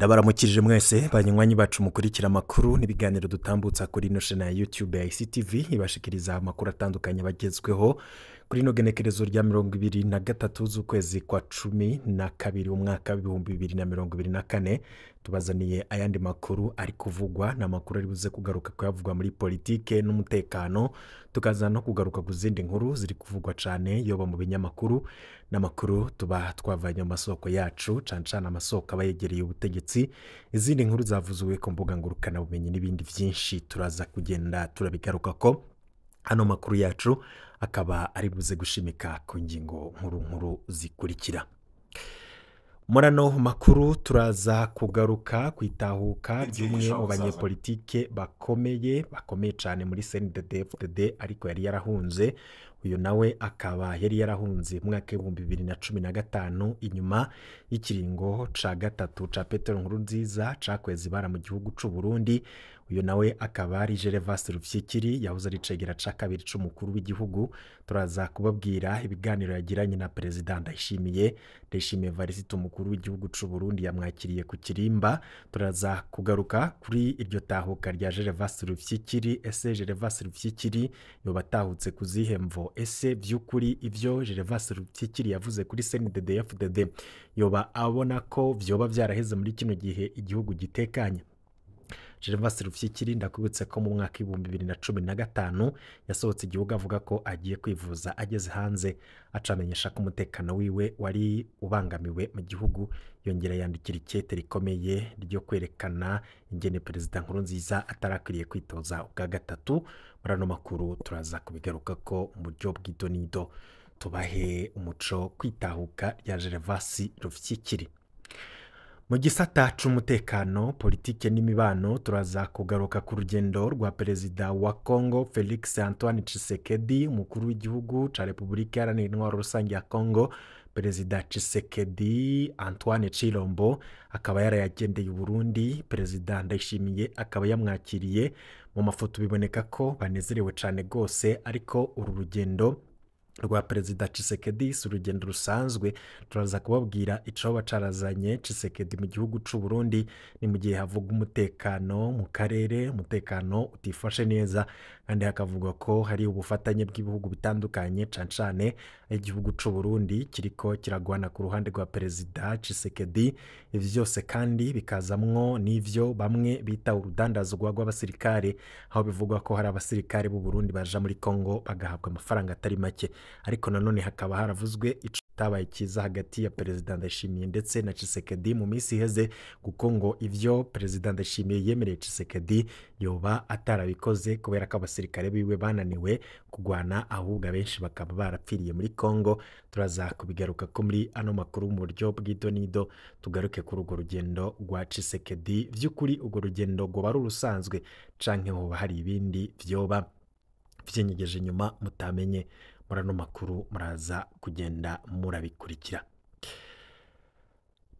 Ndabaramukije mwese banywanyi bacu mukurikira amakuru n'ibiganiro dutambutsa kuri ino chaîne ya YouTube ya ICTV ibashikiriza amakuru atandukanye bagezweho kuri ino genekerezo rya 23 z'ukwezi kwa 12 umwaka 2024. Tubazaniye ayandi makuru ari kuvugwa n'amakuru ari buze kugaruka kuyavugwa muri politike n'umutekano, tukaza no kugaruka ku zindi nkuru ziri kuvugwa cyane yoba mu binyamakuru n'amakuru tuba twavanye mu masoko yacu cane cane amasoko abayegereye ubutegetsi, izindi nkuru zavuzuwe ku mbuga ngurukana bumenyi n'ibindi byinshi turaza kugenda turabigaruka ko hano makuru yacu akaba ari buze gushimika ku ngingo nkuru nkuru zikurikira. Murano makuru turaza kugaruka kwitahuka ry'umwe mu banyepolitike bakomeye cyane muri CNDD-FDD ariko yari yarahunze. Uyu nawe akaba yari yarahunze mu mwaka w'ibihumbi 2015 inyuma y'ikiringo ca gatatu ca Petero Nkurunziza cakwezi bara mu gihugu c'u Burundi. Uyu nawe akaba ari Gervas Rufyikiri yahoze ari cegera ca kabiri c'umukuru w'igihugu. Turaza kubabwira ibiganiro yagiranye na President Ndayishimiye Evariste umukuru w'igihugu c'u Burundi yamwakiriye ku Kirimba. Turaza kugaruka kuri iryo tahuka rya Gervas Rufyikiri. Ese Gervas Rufyikiri yoba atahutse kuzihemvo? Ese vy'ukuri ivyo Gervas Rufyikiri yavuze kuri CNDD-FDD yoba abona ko vyoba vyaraheze muri kino gihe igihugu gitekanye? Gervas Rufyikiri ndakubutse ko mu mwaka 2015 yasohotse igihugu avuga ko agiye kwivuza, ageze hanze acamenyesha ko umutekano wiwe wari ubangamiwe mu gihugu, yongera yandikira ikete rikomeye ryo kwerekana ingene Perezida Nkurunziza atarakwiriye kwitoza ubwa gatatu. Muri ano makuru turaza kubigaruka ko mu buryo bw'idonido tubahe umuco kwitahuka rya Gervas Rufyikiri. Mu gisata c'umutekano, politike n'imibano turaza kugaruka ku rugendo rwa Perezida wa Congo Felix Antoine Tshisekedi, umukuru w'igihugu ca Republika Iharanira Intwaro Rusange ya Congo. Perezida Tshisekedi Antoine Chilombo akaba yarayagendeye Burundi, Perezida Ndayishimiye akaba yamwakiriye. Mu mafoto biboneka ko banezerewe cane gose, ariko uru rugendo rwa Perezida Tshisekedi si urugendo rusanzwe. Turaza kubabwira ico bacarazanye Tshisekedi mu gihugu c'u Burundi. Ni mu gihe havuga umutekano mu karere, umutekano utifashe neza, kandi hakavugwa ko hari ubufatanye bw'ibihugu bitandukanye cane cane igihugu c'u Burundi kiriko kiragwana ku ruhande rwa Perezida Tshisekedi. Ivyo byose kandi bikazamwo n'ivyo bamwe bita urudandazwa rw'abasirikare, aho bivugwa ko hari abasirikare b'u Burundi baja muri Congo bagahabwa amafaranga atari make. Ariko nanone hakaba haravuzwe icitabaye cyiza hagati ya Perezida Ndayishimiye ndetse na Tshisekedi mu minsi iheze, kuko ngo ivyo Perezida Ndayishimiye yemereye Tshisekedi yoba atarabikoze kubera ko abasirikare biwe bananiwe kugwana, ahubwo abenshi bakaba barapfiriye muri Congo. Turaza kubigaruka ko muri ano makuru mu buryo bw'idonido, tugaruke kuri urwo rugendo rwa Tshisekedi. Vy'ukuri urwo rugendo rwoba ari urusanzwe canke hoba hari ibindi vyoba vyinyegeje inyuma mutamenye? Muri ano makuru muraza kugenda murabikurikira.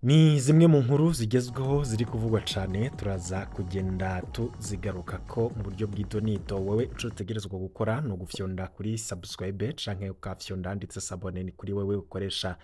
Ni zimwe mu nkuru zigezweho ziri kuvugwa cyane, turaza kugenda tuzigaruka ko mu buryo bw'idonito. Wewe ico utegerezwa gukora ni ugufyonda kuri subscribe canke ukafyonda handitse s'abonner ni kuri wewe ukoresha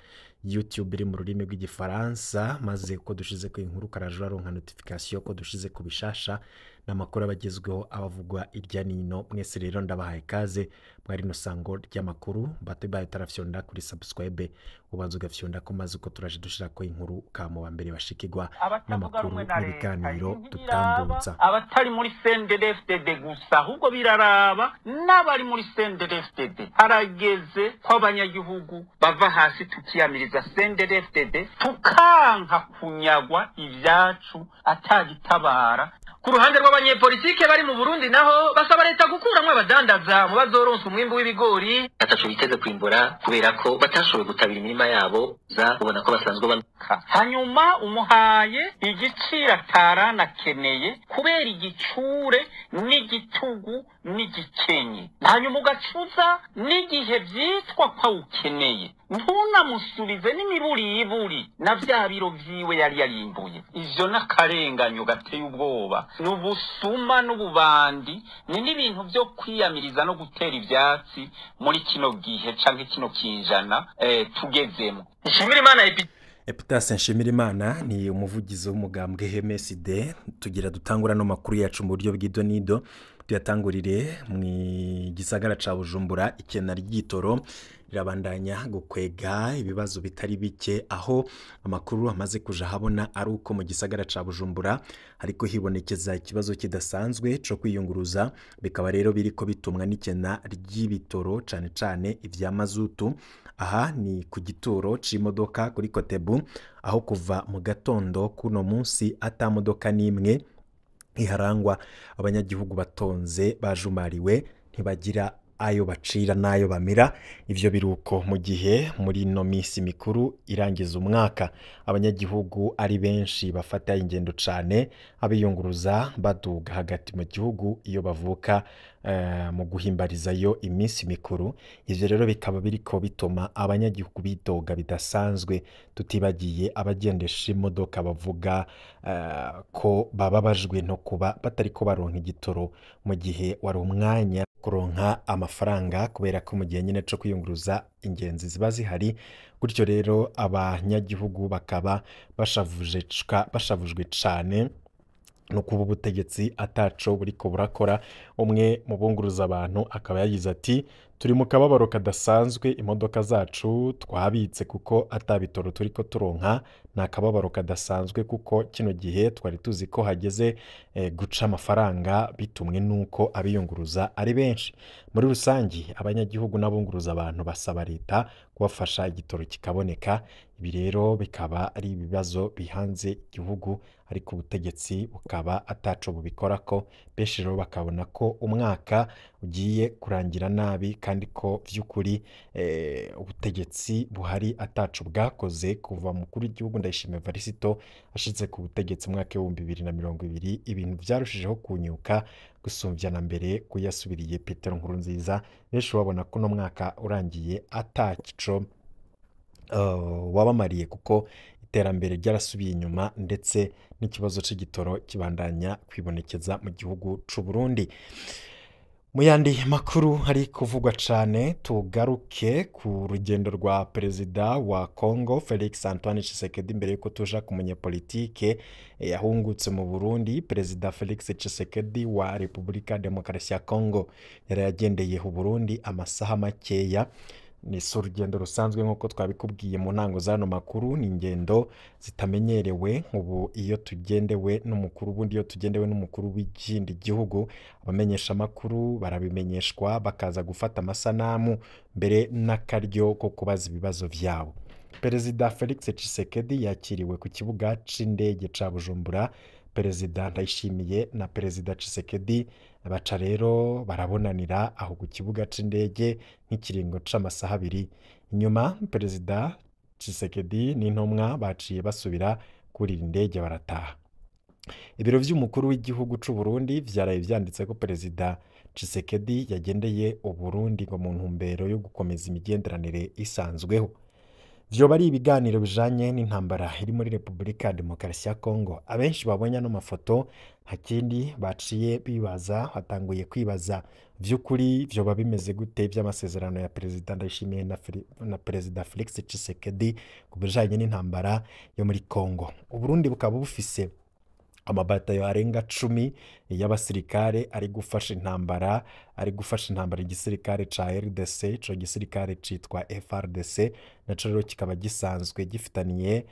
YouTube iri mu rurimi rw'igifaransa, maze ko dushize ku inkuru karaje uraronka notification ko dushize ku bishasha n'amakuru abagezweho abavugwa irya nino. Mwese rero ndabahaye kaze mwari no sango ry'amakuru. Bate baye tarafyonda kuri subscribe, ubanza ugafyonda ko maze uko turaje dushira ko inkuru kamo wa mbere bashikirwa n'amakuru n'ibiganiro dutambutsa. Abatari muri CNDD-FDD gusa ahubwo biraraba n'abari muri CNDD-FDD. Harageze ko abanyagihugu bava hasi tukiyamiriza CNDD-FDD, tukanka kunyagwa ivyacu atagitabara. Ku ruhande rw'abanyepolitike bari mu Burundi naho basaba leta gukuramwo abadandaza mu bazoronsa umwimbu w'ibigori ataco biteze kwimbura kubera ko batashoboye gutabira imirima yabo, za ubona ko basanzwe. Hanyuma umuhaye igiciro ataranakeneye kubera igicure n'igitugu n'igikenye, hanyuma ugacuza n'igihe vyitwa ko awukeneye, ntunamusubize n'imiburiburi na vya biro vyiwe yari yarimbuye. Ivyo n'akarenganyo gateye ubwoba, n'ubusuma n'ububandi, ni n'ibintu vyo kwiyamiriza no gutera ivyatsi muri kino gihe canke kino kinjana tugezemo. Nshimira Imana. Epitase Nshimirimana ni umuvugizi w'umugambwe MSD. Tugira dutangura no makuru yacu mu buryo bw'idonido, tuyatangurire mu gisagara ca Bujumbura. Ikena ry'igitoro rirabandanya gukwega ibibazo bitari bike, aho amakuru amaze kuja habona ari uko mu gisagara ca Bujumbura hariko hibonekeza ikibazo kidasanzwe co kwiyunguruza, bikaba rero biriko bitumwa n'ikena ry'ibitoro cane cane ivya mazutu. Aha ni ku gituro c'imodoka kuri Kotebu, aho kuva mu gatondo kuno munsi ata modoka n'imwe iharangwa. Abanyagihugu batonze bajumariwe, ntibagira ayo bacira n'ayo bamira. Ivyo biruko mu gihe muri ino misi mikuru irangiza umwaka abanyagihugu ari benshi bafata ingendo cane, abiyunguruza baduga hagati mu gihugu iyo bavuka mu guhimbarizayo iminsi mikuru. Ivyo rero bikaba biriko bituma abanyagihugu bidoga bidasanzwe, tutibagiye abagendesha imodoka bavuga ko bababajwe no kuba batariko baronka igitoro mu gihe wari umwanya kuronka amafaranga, kubera ko mu gihe nyine co kwiyunguruza ingenzi ziba zihari. Gutyo rero abanyagihugu bakaba bashavujwe cane no kuba ubutegetsi ataco buriko burakora. Umwe mu bunguruza abantu akaba yagize ati: turi mu kababaro kadasanzwe, imodoka zacu twabitse kuko atabitoro turiko turonka. Ni akababaro kadasanzwe kuko kino gihe twari tuzi ko hageze guca amafaranga, bitumwe nuko abiyunguruza ari benshi. Muri rusangi abanyagihugu n'abunguruza abantu basaba leta kubafasha igitoro kikaboneka. Ibi rero bikaba ari ibibazo bihanze igihugu, ariko ubutegetsi bukaba ataco bubikorako. Benshi rero bakabona ko umwaka ugiye kurangira nabi, kandi ko vy'ukuri ubutegetsi buhari ataco bwakoze kuva mukuru w'igihugu Ndayishimiye Evariste ashitse ku butegetsi mu mwaka 2020. Ibintu vyarushijeho kunyuka gusumvya na mbere kuyasubiriye Petero Nkurunziza. Benshi babona ko uno mwaka urangiye ataco wabamariye, kuko iterambere ryarasubiye inyuma, ndetse n'ikibazo c'igitoro kibandanya kwibonekeza mu gihugu c'u Burundi. Mu yandi makuru hari kuvugwa cane, tugaruke ku rugendo rwa perezida wa Congo Felix Antoine Tshisekedi. Mbere yuko tuja ku munyepolitike yahungutse mu Burundi, perezida Felix Tshisekedi wa Republika Demokarasi ya Congo yari yagendeye u Burundi amasaha makeya. Ni si urugendo rusanzwe nk'uko twabikubwiye mu ntango z'ano makuru, ni ingendo zitamenyerewe. Ubu iyo tugendewe n'umukuru, ubundi iyo tugendewe n'umukuru w'ikindi gihugu, abamenyesha amakuru barabimenyeshwa bakaza gufata amasanamu mbere n'akaryo ko kubaza ibibazo vyabo. Perezida Felix Tshisekedi yakiriwe ku kibuga c'indege ca Bujumbura. Perezida Ndayishimiye na Perezida Tshisekedi baca rero barabonanira aho ku kibuga c'indege nk'ikiringo c'amasaha abiri. Inyuma Perezida Tshisekedi n'intumwa baciye basubira kurira indege barataha. Ibiro vy'umukuru w'igihugu c'u Burundi vyaraye vyanditse ko Perezida Tshisekedi yagendeye u Burundi ngo mu ntumbero yo gukomeza imigenderanire isanzweho. Vyoba ari ibiganiro bijanye n'intambara iri muri Republika ya Demokarasi ya Congo. Abenshi babonye ano mafoto nta kindi baciye bibaza, batanguye kwibaza vy'ukuri vyoba bimeze gute vy'amasezerano ya Perezida Ndayishimiye na Perezida Felix Tshisekedi ku bijanye n'intambara yo muri Congo. Uburundi bukaba bufise amabatayo arenga 10 y'abasirikare ari gufasha intambara, igisirikare ca RDC. Ico gisirikare citwa FRDC, naco rero kikaba gisanzwe gifitaniye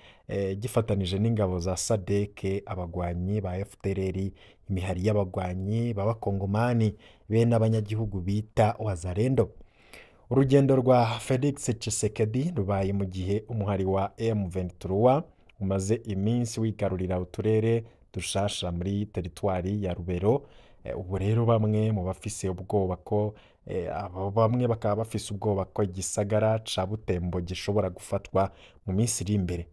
gifatanije n'ingabo za SADC, abagwanyi ba FDLR, imihari y'abagwanyi b'abakongomani be n'abanyagihugu bita Wazalendo. Urugendo rwa Felix Tshisekedi rubaye mu gihe umuhari wa M23 umaze iminsi wigarurira uturere dushasha muri teritwari ya Rubero. Ubu rero bamwe mu bafise ubwoba ko bamwe bakaba bafise ubwoba ko igisagara ca Butembo gishobora gufatwa mu minsi iri imbere.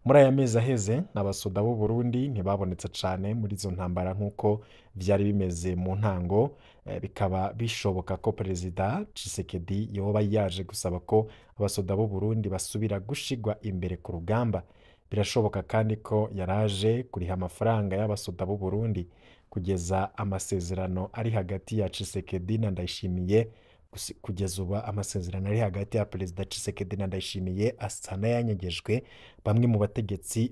Muri aya mezi aheze abasoda b'u Burundi ntibabonetse cane muri izo ntambara nk'uko vyari bimeze mu ntango. Bikaba bishoboka ko Perezida Tshisekedi yoba yaje gusaba ko abasoda b'u Burundi basubira gushigwa imbere ku rugamba. Birashoboka kandi ko yaraje kuriha amafaranga y'abasoda b'u Burundi kugeza amasezerano ari hagati ya Tshisekedi na Ndayishimiye Kugeza ubu amasezerano ari hagati ya Perezida Tshisekedi na Ndayishimiye asa n'ayanyegejwe. Bamwe mu bategetsi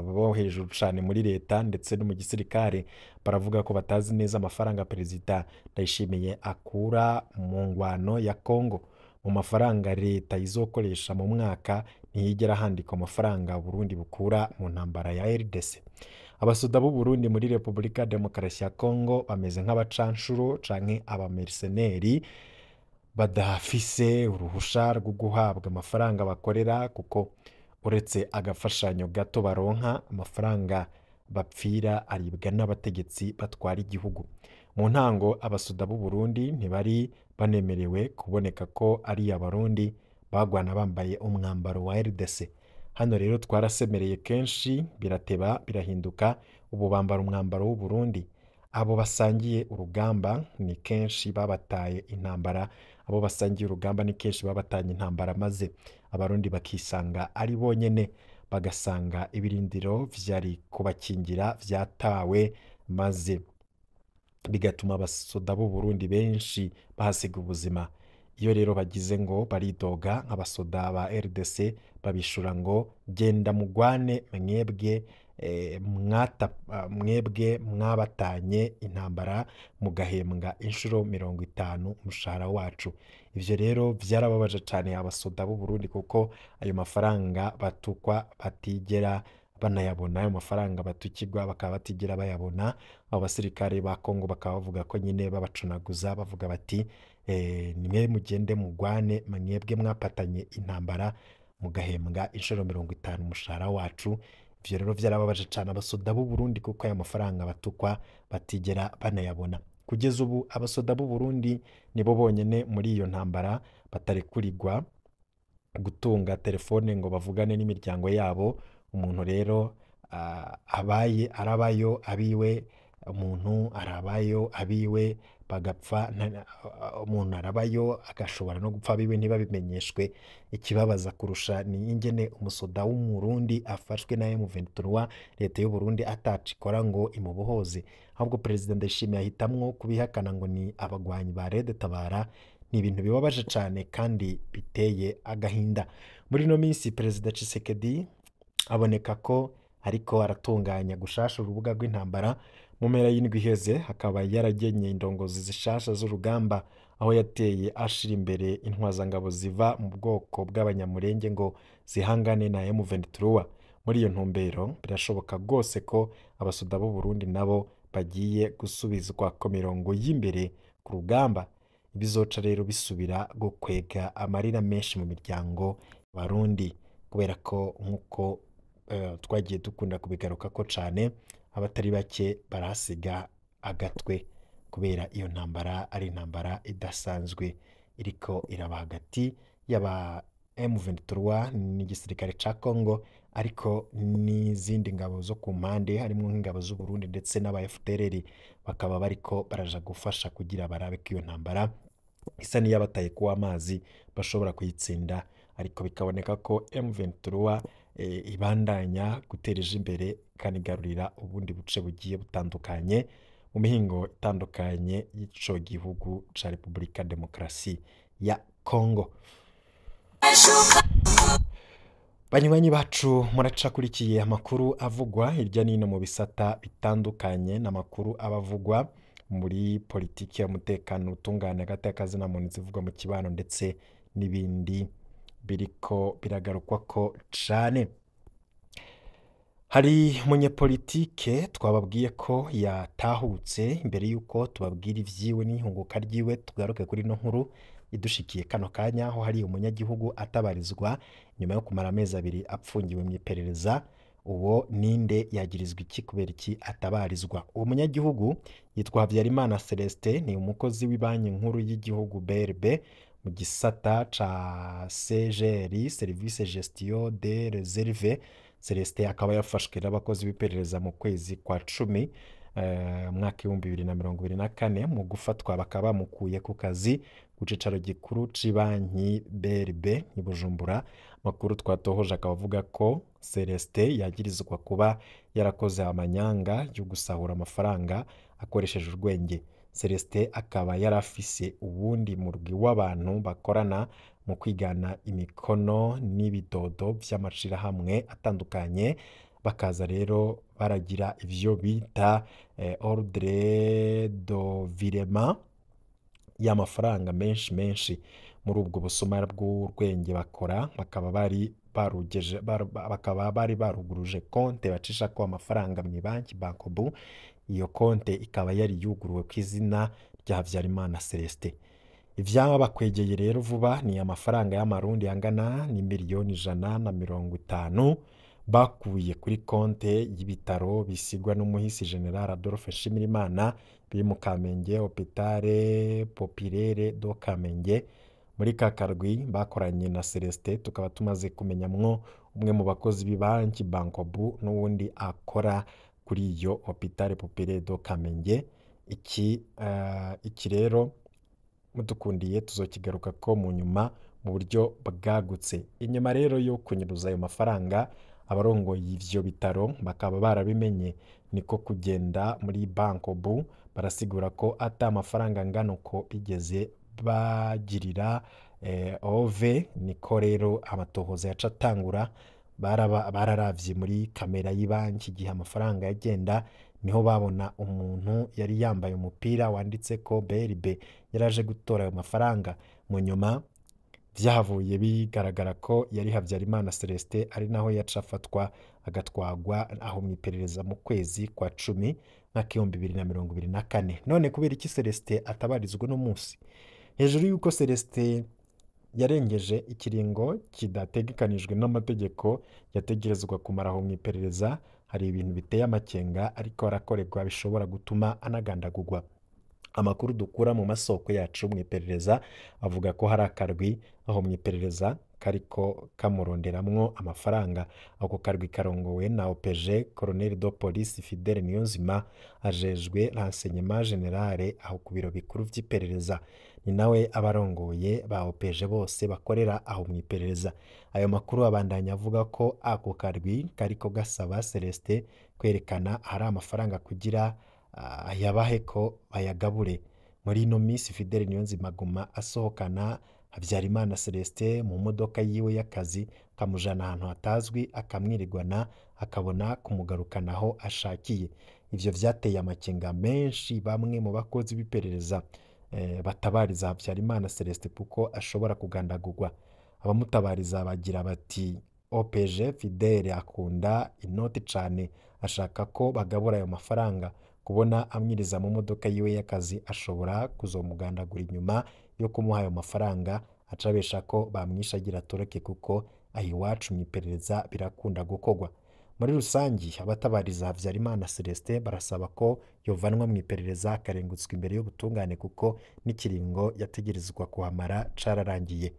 bo hejuru cyane muri leta ndetse no mu gisirikare baravuga ko batazi neza amafaranga Perezida Ndayishimiye akura mu ngwano ya Congo. Mu mafaranga leta izokoresha mu mwaka ntiyigera handikwa amafaranga Burundi bukura mu ntambara ya RDC. Abasoda b'u Burundi muri Repubulika Demokarasi ya Congo bameze nk'abacanshuro canke abamerceneri badafise uruhusha rwo guhabwa amafaranga bakorera, kuko uretse agafashanyo gato baronka, amafaranga bapfira aribwa n'abategetsi batwara igihugu. Mu ntango abasoda b'u Burundi ntibari banemerewe kuboneka ko ari abarundi, bagwana bambaye umwambaro wa RDC. Hano rero twarasemereye kenshi, birateba birahinduka, ubu bambara umwambaro w'u Burundi. Abo basangiye urugamba ni kenshi babataye intambara, abo basangiye urugamba ni kenshi babatanye intambara, maze abarundi bakisanga ari bonyene, bagasanga ibirindiro vyari kubakingira vyatawe, maze bigatuma abasoda b'u Burundi benshi bahasiga ubuzima. Iyo rero bagize ngo baridoga nk'abasoda ba RDC, babishura ngo genda mugwane mwebwe, mwebwe mwabatanye intambara mugahembwa inshuro 50 umushahara wacu. Ivyo rero vyarababaje cane abasoda b'u Burundi, kuko ayo mafaranga batukwa batigera banayabona, ayo mafaranga batukirwa bakaba batigera bayabona. Abo basirikare ba Congo bakaba bavuga ko nyine babacunaguza, bavuga bati nimwe mugende mugwane mwebwe mwapatanye intambara mugahembwa inshuro 50 umushahara wacu. Ivyo rero vyarababaje cane abasoda b'u Burundi, kuko aya mafaranga batukwa batigera banayabona. Kugeza ubu abasoda b'u Burundi nibo bonyene muri iyo ntambara batarekurirwa gutunga telefone ngo bavugane n'imiryango yabo. Umuntu rero abaye arabayo abiwe, umuntu arabayo abiwe bagapfa, umuntu arabayo agashobora no gupfa abiwe ntibabimenyeshwe. Ikibabaza kurusha ni ingene umusoda w'umurundi afashwe na M23, leta y'u Burundi atacikora ngo imubohoze, ahubwo Perezida Ndayishimiye ahitamwo kubihakana ngo ni abagwanyi ba Red Tabara. Ni ibintu bibabaje cane kandi biteye agahinda. Muri no minsi Perezida Tshisekedi aboneka ko ariko aratunganya gushasha urubuga rw'intambara. Mu mpera y'indwi iheze akaba yaragenye indongozi zishasha z'urugamba, aho yateye ashira imbere intwazangabo ziva mu bwoko bw'abanyamurenge ngo zihangane na M23. Muri iyo ntumbero birashoboka rwose ko abasoda b'u Burundi nabo bagiye gusubizwa ku mirongo y'imbere ku rugamba. Bizoca rero bisubira gukwega amarira menshi mu miryango Barundi, kubera ko nk'uko twagiye dukunda kubigaruka ko cane, abatari bake barahasiga agatwe kubera iyo ntambara ari intambara idasanzwe iriko iraba hagati y'aba M23 n'igisirikare ca Congo, ariko n'izindi ngabo zo ku mpande harimo nk'ingabo z'u Burundi ndetse n'aba FDLR bakaba bariko baraja gufasha kugira barabe ko iyo ntambara isa n'iyabataye kuwa amazi bashobora kuyitsinda. Ariko bikaboneka ko M23 ibandanya gutereje imbere kanigarurira ubundi buce bugiye butandukanye mu mihingo itandukanye y'ico gihugu ca Republika Demokarasi ya Congo. Banywanyi bacu muracakurikiye amakuru avugwa hirya n'ino mu bisata bitandukanye, n'amakuru abavugwa muri politiki y'umutekano, utungane, hagati y'akazina muntu, zivugwa mu kibano ndetse n'ibindi biriko biragarukwa ko cane. Hari umunyepolitike twababwiye ko yatahutse. Imbere yuko tubabwira ivyiwe n'ihunguka ryiwe, tugaruke kuri no nkuru idushikiye kano kanya, aho hari umunyagihugu atabarizwa nyuma yo kumara amezi 2 apfungiwe mu iperereza. Uwo ninde, yagirizwa iki, kubera iki atabarizwa? Uwo munyagihugu yitwa Habyarimana Celestin, ni umukozi w'ibanki nkuru y'igihugu BRB mu gisata ca CGR, Service Gestion des Réserves. Celestin akaba yafashwe n'abakozi b'iperereza mu kwezi kwa 10 mwaka 2024. Mu gufatwa bakaba bamukuye ku kazi ku cicaro gikuru c'ibanki BRB i Bujumbura. Makuru twatohoje akaba avuga ko Celestin yagirizwa kuba yarakoze amanyanga yo gusahura amafaranga akoresheje urwenge. Celestin akaba yarafise uwundi murwi w'abantu bakorana mu kwigana imikono n'ibidodo vy'amashirahamwe atandukanye, bakaza rero baragira ivyo bita ordre de virement y'amafaranga menshi menshi. Muri ubwo busuma bw'urwenge bakora bakaba bari barugeje bakaba bari baruguruje konte bacishako amafaranga mu banki Bankobu. Iyo konte ikaba yari yuguruwe ku izina rya Habyarimana Celestin. Ivyabakwegeye rero vuba ni amafaranga y'amarundi angana ni 150,000,000 bakuye kuri konte y'ibitaro bisigwa n'umuhisi General Adolphe Nshimirimana biri mu Kamenge, Hôpital Populaire do Kamenge. Muri ka karwi bakoranye na Celestin tukaba tumaze kumenyamwo umwe mu bakozi b'ibanki Bankobu n'uwundi akora kuri iyo Hôpital Populaire do Kamenge. Iki rero mudukundiye tuzokigaruka ko mu nyuma mu buryo bwagutse. Inyuma rero yo kunyuruza ayo mafaranga, abarongoye ivyo bitaro bakaba barabimenye, niko kugenda muri Bankobu barasigura ko ata amafaranga angana uko bigeze bagirira ove. Niko rero amatohoza yaca atangura, bararavye muri kamera y'ibanki igihe amafaranga yagenda, niho babona umuntu yari yambaye umupira wanditse ko BRB yaraje gutora ayo mafaranga. Mu nyuma vyahavuye bigaragara ko yari Habyarimana Celestin, ari naho yaca afatwa agatwagwa aho mw'iperereza mu kwezi kwa 10 mwaka 2024. None kubera iki Celestin atabarizwa uno munsi? Hejuru y'uko Celestin yarengeje ikiringo kidategekanijwe n'amategeko yategerezwa kumara aho mw'iperereza, hari ibintu biteye amakenga ariko arakorerwa bishobora gutuma anagandagurwa. Amakuru dukura mu masoko yacu mu iperereza avuga ko hari akarwi aho mu iperereza kariko kamuronderamwo amafaranga. Ako karwi karongowe na OPG Colonel de Police Fidele Niyonzima, ajejwe renseignement général aho ku biro bikuru vy'iperereza. Ni nawe abarongoye ba OPG bose bakorera aho mu iperereza. Ayo makuru abandanya avuga ko ako karwi kariko gasaba Celestin kwerekana ahari amafaranga kugira ayabahe ko bayagabure. Muri ino minsi Fidele Niyonzima aguma asohokana Habyarimana Celestin mu modoka yiwe y'akazi, akamujana ahantu hatazwi, akamwirigwana, akabona kumugarukana aho ashakiye. Ivyo vyateye amakenga menshi bamwe mu bakozi b'iperereza batabariza Habyarimana Celestin kuko ashobora kugandagurwa. Abamutabariza bagira bati OPG Fidele akunda inoti cane, ashaka ko bagabura ayo mafaranga. Kubona amwiriza mu modoka yiwe y'akazi ashobora kuzomugandagura inyuma yo kumuha ayo mafaranga, acabesha ko bamwishe agira atoroke, kuko aho iwacu mu iperereza birakunda gukorwa. Muri rusangi abatabariza Habyarimana Celestin barasaba ko yovanwa mu iperereza akarengutswa imbere y'ubutungane, kuko n'ikiringo yategerezwa kuhamara cararangiye.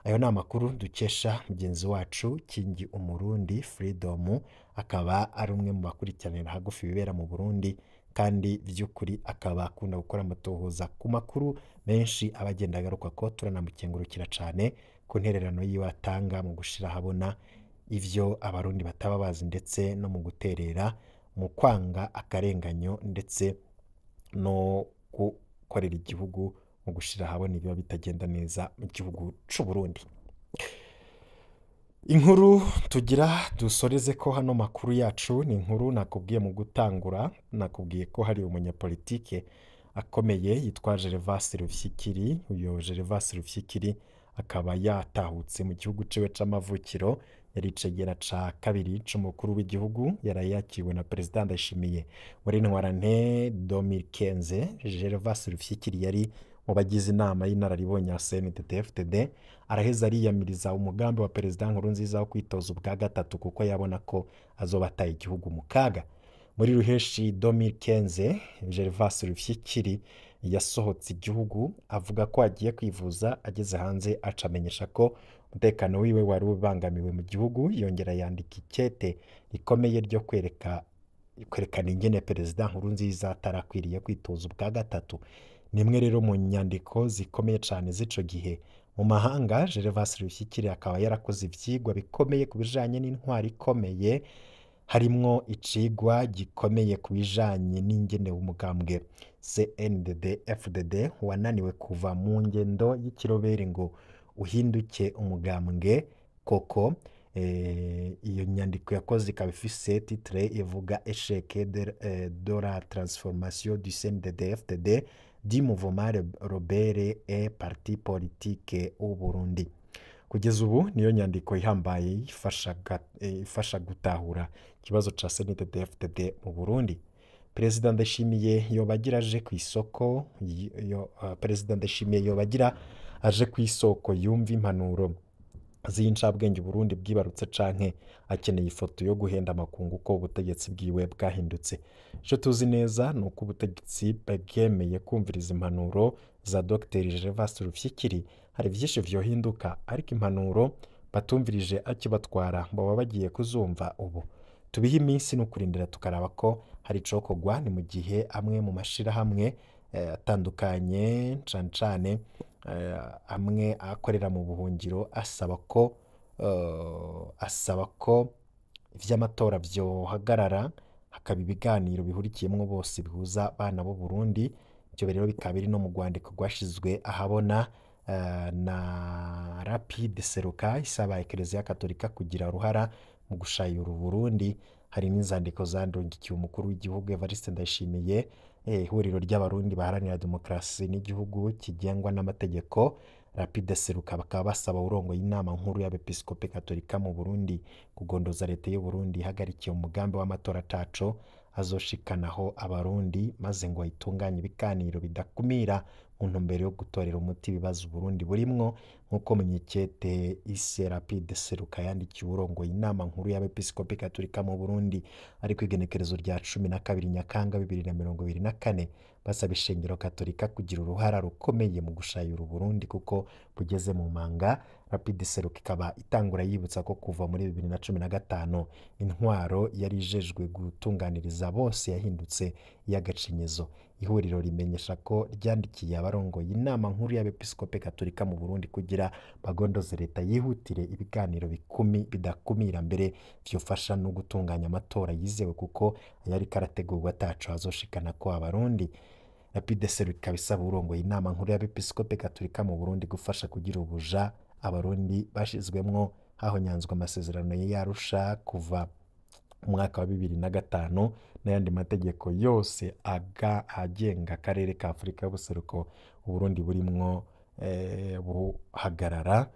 Ayo ni amakuru dukesha mugenzi wacu Kingi Umurundi Freedom, akaba ari umwe mu bakurikiranira hagufi ibibera mu Burundi, kandi vy'ukuri akaba akunda gukora amatohoza ku makuru menshi abagenda agaruka ko. Turanamukengurukira cane ku ntererano yiwe atanga mu gushira ahabona ivyo abarundi bataba bazi, ndetse no mu guterera mu kwanga akarenganyo, ndetse no gukorera igihugu mu gushira ahabona ibiba bitagenda neza mu gihugu c'u Burundi. Inkuru tugira dusoreze ko hano makuru yacu ni inkuru nakubwiye mu gutangura, nakubwiye ko hari umunyapolitike akomeye yitwa Gervas Rufyikiri. Uyo Gervas Rufyikiri akaba yatahutse mu gihugu ciwe c'amavukiro, yari icegera ca kabiri c'umukuru w'igihugu, yaraye yakiriwe na Perezida Ndayishimiye muri Ntwarante 2015. Gervas Rufyikiri yari mu bagize inama y'inararibonye ya CNDD-FDD, araheza ariyamiriza umugambi wa Perezida Nkurunziza wo kwitoza ubwa gatatu, kuko yabona ko azoba ataye igihugu mu kaga. Muri ruheshi 2015 Gervas Rufyikiri yasohotse igihugu avuga ko agiye kwivuza, ageze hanze acamenyesha ko umutekano wiwe wari ubangamiwe mu gihugu, yongera yandika ikete rikomeye ryo kwerekana ingene Perezida Nkurunziza atarakwiriye kwitoza ubwa gatatu. Nimwe rero mu nyandiko zikomeye cane z'ico gihe mu mahanga. Gervas Rufyikiri akaba yarakoze ivyigwa bikomeye ku bijanye n'intwari ikomeye Harimwo icigwa gikomeye ku bijanye n'ingene umugambwe CNDD-FDD wananiwe kuva mu ngendo y'ikirobere ngo uhinduke umugambwe koko. Iyo nyandiko yakoze ikaba ifise titre ivuga "Échec de la transformation du CNDD-FDD du mouvement rebelle et parti politique au Burundi". Kugeza ubu niyo nyandiko ihambaye ifasha gutahura ikibazo ca CNDD-FDD mu Burundi. Perezida Ndayishimiye yobagira aje ku isoko Perezida Ndayishimiye yobagira aje ku isoko yumva impanuro z'incabwenge Burundi bwibarutse, canke akeneye ifoto yo guhenda amakungu ko ubutegetsi bwiwe bwahindutse? Ico tuzi neza ni uko ubutegetsi bwemeye kumviriza impanuro za Dr Gervas Rufyikiri, hari vyinshi vyohinduka, ariko impanuro batumvirije akibatwara baba bagiye kuzumva ubu? Tubihe iminsi no kurindira tukaraba ko hari icokorwa. Ni mu gihe amwe mu mashirahamwe atandukanye, cane cane amwe akorera mu buhungiro, asaba ko ivy'amatora vyohagarara, hakaba ibiganiro bihurikiyemwo bose bihuza abana b'u Burundi. Ivyo rero bikaba biri no mu rwandiko rwashizwe ahabona na Rapide Seruka, isaba Ekereziya Katolika kugira uruhara mu gushayura Uburundi. Hari n'inzandiko zandungikiwe umukuru w'igihugu Evariste Ndayishimiye, ihuriro ry'Abarundi baharanira demokarasi n'igihugu kigengwa n'amategeko Rapide Seruka, bakaba basaba urongoye Inama Nkuru y'Abepiskopi Katolika mu Burundi kugondoza leta y'u Burundi ihagarikiye umugambi w'amatora ataco azoshikanaho Abarundi, maze ngo itunganye ibiganiro bidakumira mu ntumbero yo gutorera umuti ibibazo Uburundi burimwo, nk'uko Munyekete ise Rapide Seruka yandikiye urongoye Inama Nkuru y'Abepiskopi Katolika mu Burundi ariko igenekerezo rya 12 Nyakanga 2024, basaba ishengero Katolika kugira uruhara rukomeye mu gushayura Uburundi kuko bugeze mu manga. Rapide Seruka ikaba itangura yibutsa ko kuva muri 2015 intwaro yari ijejwe gutunganiriza bose yahindutse iy'agacinyizo. Ihuriro rimenyesha ko ryandikiye abarongoye Inama Nkuru y'Abepiskopi Katolika mu Burundi kugira bagondoze leta yihutire ibiganiro bikumi bidakumira, mbere vyofasha no gutunganya amatora yizewe, kuko ayariko arategurwa ataco azoshikana ko Abarundi. Rapide Seruka ikaba isaba urongoye Inama Nkuru y'Abepiskopi Katolika mu Burundi gufasha kugira ubuja Abarundi bashizwemwo hahonyanzwe amasezerano y'Arusha kuva mu mwaka wa 2005 n'ayandi mategeko yose aga agenga akarere ka Afurika y'Ubuseruko Uburundi burimwo buhagarara.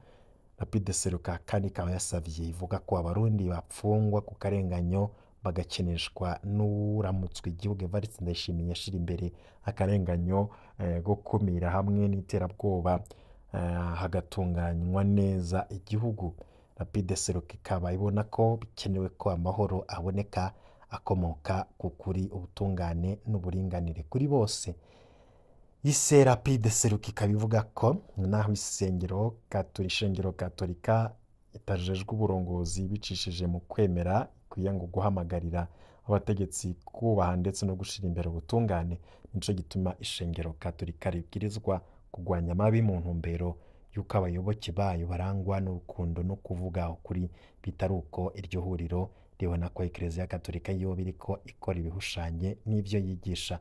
Rapide Seruka kandi ikaba yasavye, ivuga ko Abarundi bapfungwa ku karenganyo bagakinishwa n'uramutswe igihugu Evariste Ndayishimiye ashira imbere akarenganyo, gukumira hamwe n'iterabwoba, hagatunganywa neza igihugu. Rapide Seruka ikaba ibona ko bikenewe ko amahoro aboneka akomoka ku kuri, ubutungane n'uburinganire kuri bose. Ise Rapide Seruka ikaba ivuga ko naho isengero ishengero Katolika itajejwe uburongozi bicishije mu kwemera, ikwiye ngo guhamagarira abategetsi kubaha ndetse no gushira imbere ubutungane. Nico gituma ishengero Katolika ribwirizwa kurwanya amabi mu ntumbero y'uko abayoboke bayo barangwa n'urukundo no kuvuga ukuri. Bitari uko, iryo huriro ribona ko Ekereziya Katolika yoba iriko ikora ibihushanye n'ivyo yigisha.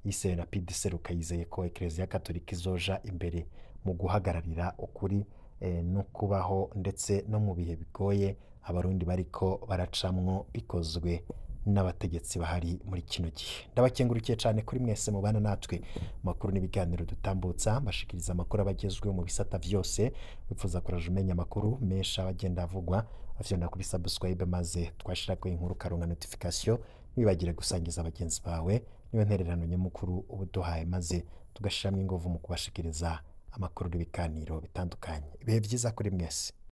Ise Rapide Seruka yizeye ko Ekereziya Katolika izoja imbere mu guhagararira ukuri no kubaho, ndetse no mu bihe bigoye Abarundi bariko baracamwo, bikozwe n'abategetsi bahari muri kino gihe. Ndabakengurukiye cyane kuri mwese mubana natwe makuru n'ibiganiro dutambutsa, mbashikiriza amakuru abagezweho mu bisata vyose. Wifuza kuraje umenya amakuru menshi abagenda avugwa, afyonda kuri subscribe, maze twashirako inkuru karonka notification. Ntibibagire gusangiza bagenzi bawe, niyo ntererano nyamukuru ubuduhaye, maze tugashiramo inguvu mu kubashikiriza amakuru n'ibiganiro bitandukanye. Ibihe byiza kuri mwese.